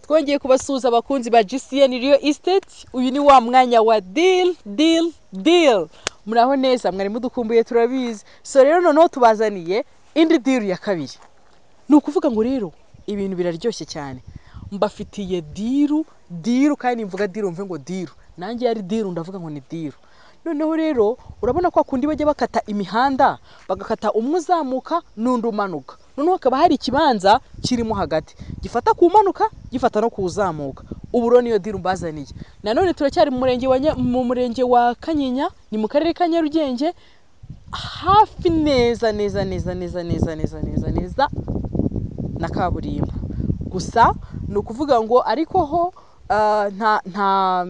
Twongeye kubasuhuza, abakunzi ba GCN Real Estate. Uyu ni wa mwanya wa deal, deal, deal. Muraho neza? Mwari mudukumbuye, turabizi. So rero noneho tubazaniye indi deal ya kabiri. Ni ukuvuga ngo rero ibintu biraryoshye cyane. Mbafitiye deal, deal, kandi mvuga deal mve ngo deal, nanjye yari deal, ndavuga ngo ni deal. Noneho rero urabona ko kundi bajya bakata imihanda, bagakata umwe uzamuka n'undi umanuka, noneho hakaba hari ikibanza kirimo hagati gifata ku manuka, gifata no kuzamuka. Ubu rero niyo deal mbazaniye. Nanone turacyari mu murenge wa Kanyinya, ni mu karere ka Nyarugenge, hafi neza neza neza neza neza neza neza neza na kaburimbo. Gusa ni ukuvuga ngo ariko ho nta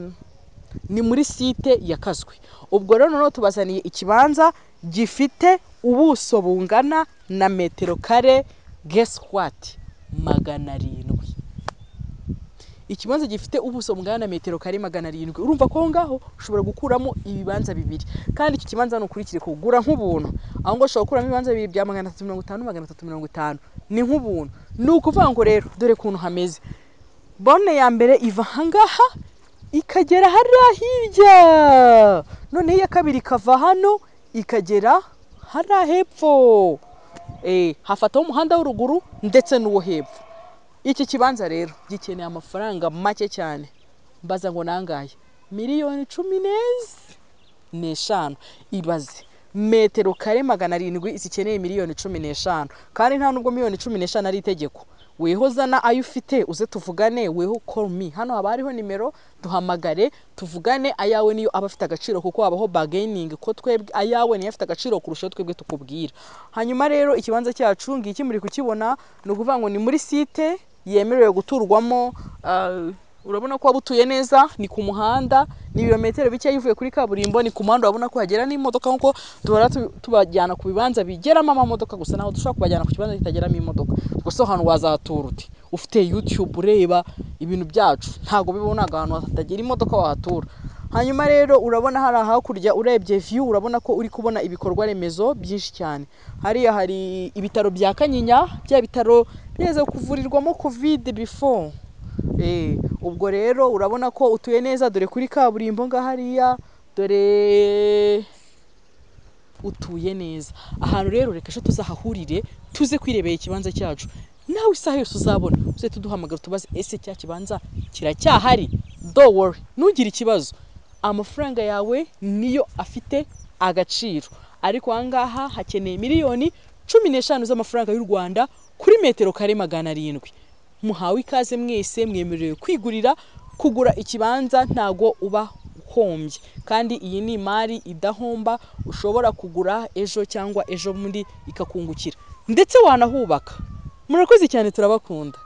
ni muri site yakaswe. Ubwo rero noneho tubazaniye ikibanza gifite ubuso bungana na metero kare, guess what, 700. Ikibanza gifite ubuso bungana na metero kare 700. Urumva ko aho ngaho ushobora gukuramo ibibanza bibiri, kandi icyo kibanza ni ukurikire kugura nk'ubuntu. Aho ngaho ushobora gukuramo ibibanza bibiri bya 350, 350, ni nk'ubuntu. Ni ukuvuga ngo rero dore ukuntu hameze. Borne ya mbere iva ahangaha ikagera hariya hirya, noneho iya kabiri ikava hano ikagera hariya hepfo. Hafataho umuhanda w'uruguru ndetse n'uwo hepfo. Iki kibanza rero gikeneye amafaranga make cyane. Mbaza ngo nangahe? Miliyoni 15. Ibaze metero kare 700 zikeneye miliyoni 15. Kandi nta nubwo miliyoni 15 ari itegeko. Weho zana ayo ufite uze tuvugane, weho call me. Hano haba hariho nimero, duhamagare tuvugane. Ayawe niyo aba afite agaciro, kuko habaho bargaining, ko twebwe ayawe niyo afite agaciro kurusha twebwe tukubwira. Hanyuma rero ikibanza cyacu ngiki, muri kukibona. Ni ukuvuga ngo ni muri site yemerewe guturwamo. Urabona ko waba utuye neza, ni ku muhanda, ni ibirometero bike uvuye kuri kaburimbo, ni ku muhanda. Urabona ko hagera n'imodoka, nkuko duhora tubajyana ku bibanza bigeramo amamodoka gusa. Naho dushobora kubajyana ku kibanza kitageramo imodoka gusa, ahantu wazahatura ute ufite YouTube ureba ibintu byacu? Ntabwo bibona ahantu hatagera imodoka wahatura. Hanyuma rero urabona hari hakurya, urebye view, urabona ko uri kubona ibikorwa remezo byinshi cyane. Hariya hari ibitaro bya Kanyinya, bya bitaro byeze kuvurirwamo COVID before. Ubwo rero urabona ko utuye neza. Dore kuri kaburimbo hariya, dore utuye neza. Ahantu rero reka ejo tuzahahurire, tuze kwirebera ikibanza cyacu. Nawe isaha yose uzabona uze tuduhamagara, tubaze: "Ese cya kibanza kiracyahari?" Don't worry, ntugire ikibazo, amafaranga yawe niyo afite agaciro. Ariko aha ngaha hakeneye miliyoni 15 z'amafaranga y'u Rwanda kuri metero kare 700. Muhawe ikaze mwese, mwemerewe kwigurira. Kugura ikibanza ntago uba uhombye, kandi iyi ni imari idahomba. Ushobora kugura ejo cyangwa ejo bundi ikakungukira, ndetse wanahubaka. Murakoze cyane, turabakunda.